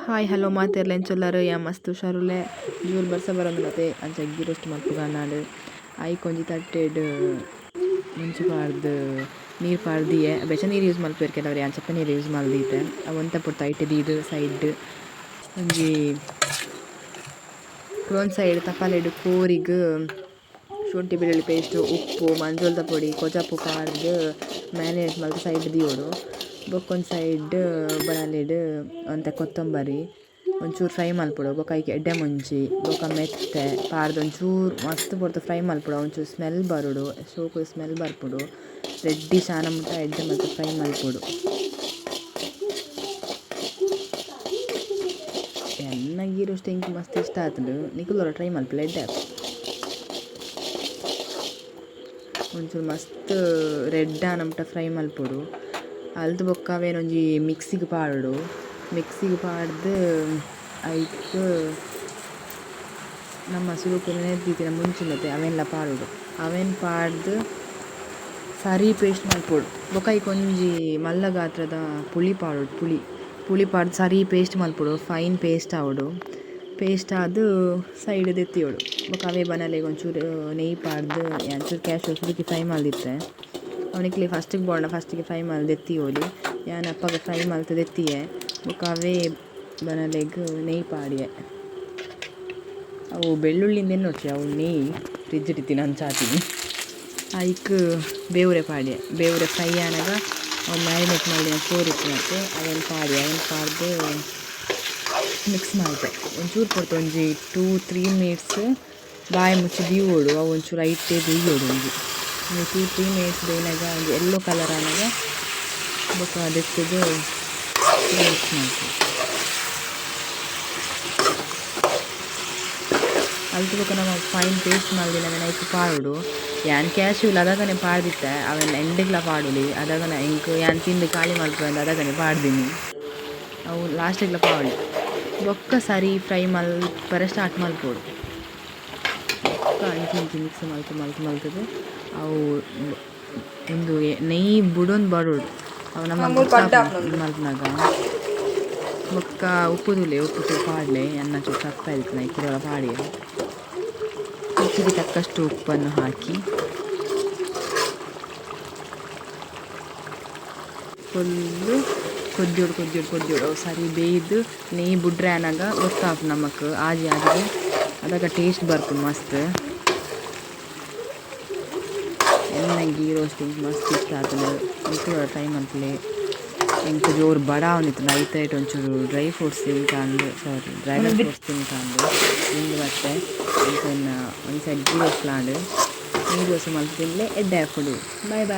Hi hello ಮಾತೆರ್ಲ ಎಂಚೊಲ್ಲರ್ ಯಾನ್ ಮಸ್ತ್ ಹುಷಾರುಲ್ಲೆ ಜೋರು ಬರ್ಸ ಬರೊಂದುಲ್ಲತೆ ಅಂಚ ಗೀ ರೋಸ್ಟ್ ಮಲ್ಪುಗ ಐಕ್ ಒಂಜಿ ತಟ್ಟೆಡ್ ಮುಂಚಿ ಪಾಡ್ದ್ ನೀರ್ ಪಾಡ್ದ್ ದೀಯೆ ಬೆಚ್ಚ ನೀರು ಯೂಸ್ ಮಲ್ಪುವೆರ್ ಕೆಲವೆರ್ ಯಾನ್ ಚಪ್ಪೆ ನೀರು ಯೂಸ್ ಮಲ್ದಿತ್ತೆ ಅವು ಒಂತೆ ಪೊರ್ತು ಐಟ್ ದೀದ್ ಸೈಡ್ ಒಂಜಿ ಕುಡೊಂಜಿ ಸೈಡ್ ತಪಾಲೆಡ್ ಕೋರಿಗ್ ಶುಂಠಿ ಬೆಳ್ಳುಳ್ಳಿ ಪೇಸ್ಟ್ ಉಪ್ಪು ಮಂಜೊಲ್ದ ಪೊಡಿ ಕೊಜಪು ಪಾಡ್ದ್ ಮ್ಯಾರಿನೇಟ್ ಮಲ್ತ್ ಸೈಡ್ ದೀವೊಡು. ಬೊಕ್ಕೊಂಜಿ ಸೈಡ್ ಬಾಣಲೆಡ್ ಒಂತೆ ಕೊತ್ತಂಬರಿ ಒಂಚೂರು ಫ್ರೈ ಮಲ್ಪೊಡು ಬೊಕ ಐಕ್ ಎಡ್ಡೆ ಮುಂಚಿ ಬೊಕ ಮೆತ್ತೆ ಪಾಡ್ದ್ ಒಂಚೂರು ಮಸ್ತ್ ಪೊರ್ತು ಫ್ರೈ ಮಲ್ಪೊಡು ಒಂಚೂರು ಸ್ಮೆಲ್ ಬರೊಡು ಸೋಕುದ ಸ್ಮೆಲ್ ಬರ್ಪುಂಡು ರೆಡ್ಡಿಶ್ ಆನ ಮುಟ ಎಡ್ಡೆ ಮಲ್ತ್ ಫ್ರೈ ಮಲ್ಪೊಡು. ಎನ್ನ ಗೀ ರೋಸ್ಟ್ ಎಂಕ್ ಮಸ್ತ್ ಇಷ್ಟ ಆತುಂಡು ನಿಕುಲು ಟ್ರೈ ಮಲ್ಪುಲೆ ಎಡ್ಡೆ ಆಪುಂಡು. ಒಂಚೂರು ಮಸ್ತ್ ರೆಡ್ ಆನ ಮುಟ ಫ್ರೈ ಮಲ್ಪೊಡು. ಅಲ್ತ್ ಬೊಕ್ಕ ಅವೇನೊಂಜಿ ಮಿಕ್ಸಿಗ್ ಪಾಡೊಡು. ಮಿಕ್ಸಿಗ್ ಪಾಡ್ದ್ ಐಕ್ ನಮ್ಮ ಸುರುಕು ನೆನೆತ್ ಮುಂಚಿ ಅವೆನ್ಲ ಪಾಡೊಡು. ಅವೆನ್ ಪಾಡ್ದ್ ಸರಿ ಪೇಸ್ಟ್ ಮಲ್ಪೊಡು. ಬೊಕ್ಕ ಐಕ್ ಒಂಜಿ ಮಲ್ಲ ಗಾತ್ರದ ಪುಳಿ ಪಾಡೊಡು. ಪುಳಿ ಪುಳಿ ಪಾಡ್ದ್ ಸರಿ ಪೇಸ್ಟ್ ಮಲ್ಪೊಡು. ಫೈನ್ ಪೇಸ್ಟ್ ಆವೊಡು. ಪೇಸ್ಟ್ ಆದ್ ಸೈಡ್ ದೆತ್ತಿಯೊಡು. ಬೊಕ್ಕ ಅವೇ ಬಾಣಲೆಗ್ ಒಂಚೂರು ನೆಯ್ಯಿ ಪಾಡ್ದ್ ಯಾನ್ ಚೂರು ಕ್ಯಾಶ್ಯೂ ಸುರುಕು ಫ್ರೈ ಮಲ್ದಿತ್ತೆ. ಅವು ಫಸ್ಟಿಗೆ ಬೋಡ ಫಸ್ಟಿಗೆ ಫ್ರೈ ಮಲ್ತ್ ದೆತ್ತಿಯೊಲಿ. ಯಾನ್ ಅಪಗ ಫ್ರೈ ಮಲ್ತ್ ದೆತ್ತಿಯೆ. ಬೊಕ್ಕ ಅವೇ ಬಾಣಲೆಗ್ ನೆಯ್ಯಿ ಪಾಡಿಯೆ. ಅವು ಬೆಳ್ಳುಳ್ಳಿ ಎನ್ನೊಡ್ಚಿ ಅವು ನೆಯ್ಯಿ ಫ್ರಿಜ್ ಇತ್ತಿನ ಅಂಚ ಆತಿನಿ. ಐಕ್ ಬೇವುರೆ ಪಾಡಿಯೆ. ಬೇವುರೆ ಫ್ರೈ ಆನಗ ಅವು ಮ್ಯಾರಿನೇಟ್ ಮಲ್ದಿನ ಕೋರಿ ಇತ್ತಿನತೆ ಅವೆನ್ ಪಾಡಿಯೆ. ಅವೆನ್ ಪಾಡ್ದ್ ಮಿಕ್ಸ್ ಮಲ್ತೆ. ಒಂಚೂರು ಪೊರ್ತು ಒಂಜಿ 2-3 ಮಿನಿಟ್ಸ್ ಬಾಯಿ ಮುಚ್ಚಿ ದೀವೊಡು. ಅವು ಒಂಚೂರು ಐಟೇ ಬೇಯೋಡು ಒಂಜಿ ಒಂಜಿ 2-3 ಮಿನಿಟ್ಸ್ ಬೇಯ್ನಗ ಒಂಜಿ ಎಲ್ಲೋ ಕಲರ್ ಆನಗ ಬೊಕ್ಕ ದೆತ್ತುದು ಮಿಕ್ಸ್ ಮಲ್ಪೊಡು. ಅಲ್ತ್ ಬೊಕ್ಕ ನಮ ಫೈನ್ ಪೇಸ್ಟ್ ಮಲ್ದಿನವೆನ್ ಐಕ್ ಪಾಡೊಡು. ಯಾನ್ ಕ್ಯಾಶ್ಯೂ ಅದಗನೆ ಪಾಡ್ದಿತ್ತೆ ಅವೆನ್ ಎಂಡುಗ್ಲ ಪಾಡೊಲಿ. ಅದಗನೆ ಎಂಕ್ ಯಾನ್ ತಿಂದು ಖಾಲಿ ಮಲ್ಪುವೆ ಅದಗನೆ ಪಾಡ್ದಿನಿ. ಅವು ಲಾಸ್ಟಿಗ್ಲ ಪಾಡೊಲಿ. ಬೊಕ್ಕ ಸರಿ ಫ್ರೈ ಮಲ್ಪರೆ ಸ್ಟಾರ್ಟ್ ಮಲ್ಪೊಡು. ಬೊಕ್ಕ ಅಂಚಿ ಇಂಚಿ ಮಿಕ್ಸ್ ಮಲ್ತ್ ಮಲ್ತ್ ಮಲ್ತುದು ಅವು ಉಂದು ನೆಯ್ಯಿ ಬುಡೊಂದು ಬರೊಡು. ಅವು ನಮ ಮಲ್ಪುನಗ ಬೊಕ್ಕ ಉಪ್ಪು ತೂಲೆ ಉಪ್ಪು ಚೂರು ಪಾಡ್ಲೆ ಎನ್ನ ಚೂರು ಚಪ್ಪೆ ಆದಿತ್ತಿನ ಐಕ್ ಪಾಡಿಯೆ. ರುಚಿಗೆ ತಕ್ಕಷ್ಟು ಉಪ್ಪನ್ನು ಹಾಕಿ ಫುಲ್ಲು ಕೊದ್ಯೋಡು ಕೊದ್ಯೋಡು ಕೊದ್ಯೋಡು ಅವು ಸರಿ ಬೇಯ್ದು ನೆಯ್ಯಿ ಬುಡ್ರೆ ಆನಗ ಗೊತ್ತಾಪುಂಡು ನಮಕ್ ಆಜಿ ಆಜಿದ್ ಅದಗ ಟೇಸ್ಟ್ ಬರ್ಪುಂಡು ಮಸ್ತ್. ಎನ್ನ ಗೀ ರೋಸ್ಟ್ ಎಂಕ್ ಮಸ್ತ್ ಇಷ್ಟ ಆತುಂಡು ನಿಕುಲು ಟ್ರೈ ಮಲ್ಪುಲೆ. ಎಂಕ್ ಜೋರು ಬಡ ಆವೊಂದಿತ್ತುಂಡು ಐತ ಐಟ್ ಒಂಚೂರು ಡ್ರೈ ಫ್ರೂಟ್ಸ್ ತಿಂತಾಂದ್ ಸಾರಿ ಡ್ರ್ಯಾಗನ್ ಫ್ರೂಟ್ಸ್ ತಿಂತಾಂದ್ ತಿಂದು ಬತ್ತೆ. ಎಂಕ್ ಒಂಜಿ ಸೈಡ್ ಗೀ ರೋಸ್ಟ್ ಆಂಡ್. ನೀರ್ ದೋಸೆ ಮಲ್ತ್ ತಿನ್ಲೆ ಎಡ್ಡೆ ಆಪುಂಡು. Bye boy.